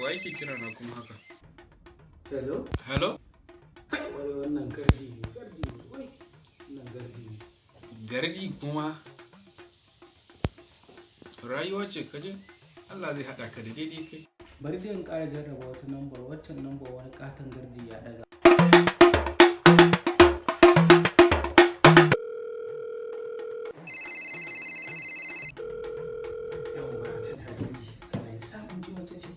Wa yake kira na kuma haka? Hello? Hello? Kai, wai wannan gardi ne, gardi ne, wai wannan gardi ne. Gardi kuma? Rayuwa ce kaje? Allah zai haɗa ka da daidai kai. Bari dai in ƙara jarraba wata lambar, waccan lambar wani ƙaton gardi ya ɗaga. Yawwa, tana ringi. Allah ya sa mun ji mace ce.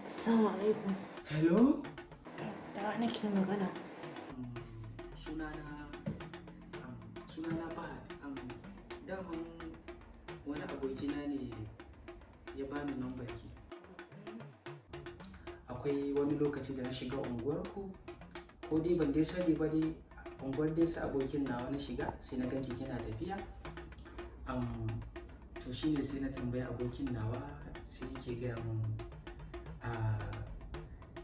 Assalamu alaikum. Hello? Da wa nake magana? Sunana sunana Fahad. Daman wani abokina ne ya bani nambar ki. Akwai wani lokaci da na shiga unguwarku, ko dai ban dai sani ba dai, unguwar dai su abokin nawa na shiga, sai na ganki kina tafiya. To shine sai na tambayi abokin nawa, sai yake gaya mun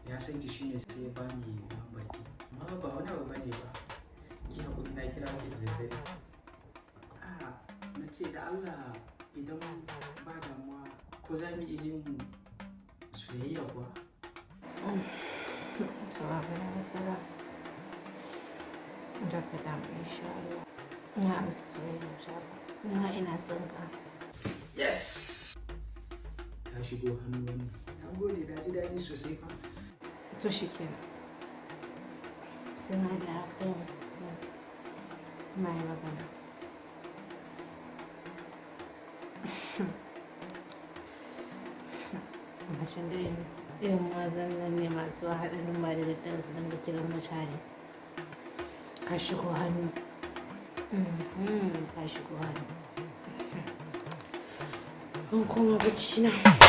ya san ki, shine sai ya bani lambar ki. Amma ba wani abu bane ba. Ki haƙuri na kira ki da daddare. Na ce da Allah idan ba damuwa ko za mu iya yin soyayya kuwa? To, babu na matsala. Da ka damu, insha Allah. Na amsa soyayyar ta. Na ina son ka. Yes! Ta shigo hannu wannan. Na gode, na ji daɗi sosai fa. To shikenan. Sai na da kai mai magana. Macen dai irin mazan nan ne masu haɗarin ba da daddare su dinga kiran mutane. Ka shigo hannu. Ka shigo hannu. An koma bacci na.